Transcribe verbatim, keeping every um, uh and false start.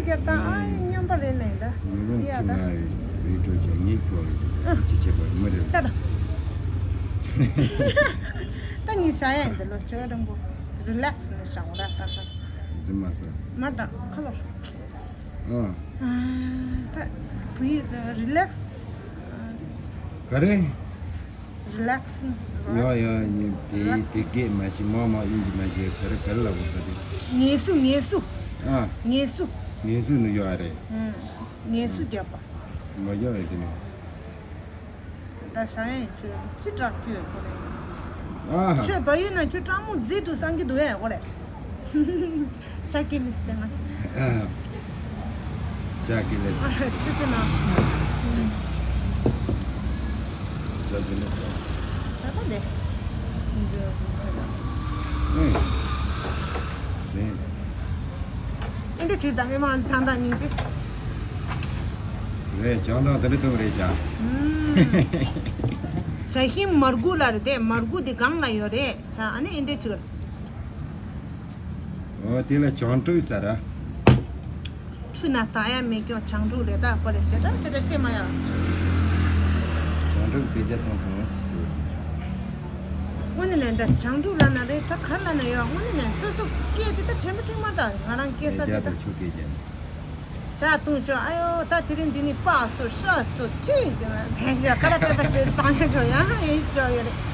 རྒྱབ་དང་ཨ་ཡི་མཉམ་པ་རེད་ལེན་ད། ཉི་རོང་ཡ་ཚེ་ད། མ་རེད་རི་ཁྲོད་ཀྱི་ངའི་ཁྱོ་རེད་ཅི་ཅི་བྱེད་པར་མི་རེད། ད་ད། ད་ངས་བྱ་ཡ་འདི་ལོ་ཁྱོད་རང་པོ་རི་ལེགས་ནས་བྱ་འོ་ད་ད་ད། རྫུན་མ་ཟེར། མ་ད་ཁ་ལོ། ཨ། ད་བུ་ཡི་རི་ལེགས། ག་རེ། རི་ལེགས། ཡ་ཡ་ཉི་དེ་དེ་གེ་མ་ཤི་མ་མ་ཨིན་ཇི་མ་ཤི་ག་རེ་ག་རེ་ལ་བུ་ད་དེ། ངལ་གསོ་ངལ་གསོ། ཨ། ངལ་གསོ། ངལ་གསོ་ནི་ཡོད་རེད། ངལ་གསོ་རྒྱབ་པ། མ་ཡོད་རེད་དེ་ནི། ད་ས་ཡན་ཁྱོད་ཅི་དྲག་ཁྱོད་ཁོ་རེད། ཨ་ཧ། ཁྱོད་བ་ཡོད་ན་ཁྱོད་སྤྲང་མོ་མཛེས་འདུག་བསམ་གྱི་འདུག་ཡ་ཁོ་རེད། ཤ་ཀི་ལིས་ཏེ་ང་ཚོ། ཨ་ཧ། ཤ་ཀི་ལིས། ཨ་ཧ་ཅི་ཅི་ན། ཤ་ཀི་ལིས། ཤ་ཀི་ལིས། ཨེ། ཨེ་འདི་ཅིག་ད་ངས་མ་ཚང་ད་སྙིང་རྗེ། རེད་ཅང་དང་དེ་འདྲ་གཏོང་རེད་ཅང་། ཇ་ཤིང་མར་ཁུ་ལ་རེད་དེ་མར་ཁུ་དེ་སྒང་ལ་ཡོད་རེད་ཅང་ཨ་ནི་ཨེ་འདི་ཅིག་ལ། འོ་དེ་ལ་བྱང་ཕྲུག་ཟེར་ར། ཁྲུ་ན་ད་ཡ་མེད་ཀྱང་བྱང་ཕྲུག་རེད་ད་ཁོ་ལས་ཞེ་དྲག་ཞེ་དྲག་བཤད་མ་ཡ། བྱང་ཕྲུག་དཔེ་ཆ་མཐོང་སོང་ཟེར་གྱི། དངོས་གནས་ལན་ད་བྱང་ཕྲུག་ལ་ན་རེད་ད་གར་ལ་ན་ཡོད་དངོས་གནས་ལན་སོ་སོ་སྐད་དེ་ད་དྲན་པ་ཅིག་མ་ད་ང་རང་སྐད་ས་དེ་ད། ཆུ་སྐད་རྒྱབ། ཇ་བཏུང་ཆོག་ཨ་ཡོ་ད་དེ་རིང་འདི་ནི་པགས་སོ་ཤ་སོ་ཁྲུས་ཀྱི་ན་ཕན་ཆ་ཁ་ར་པད་པ་ཞེས་བཏང་ཡ་ཆོག་ཡང་ཡིན་ཆོག་ཡོད་རེད།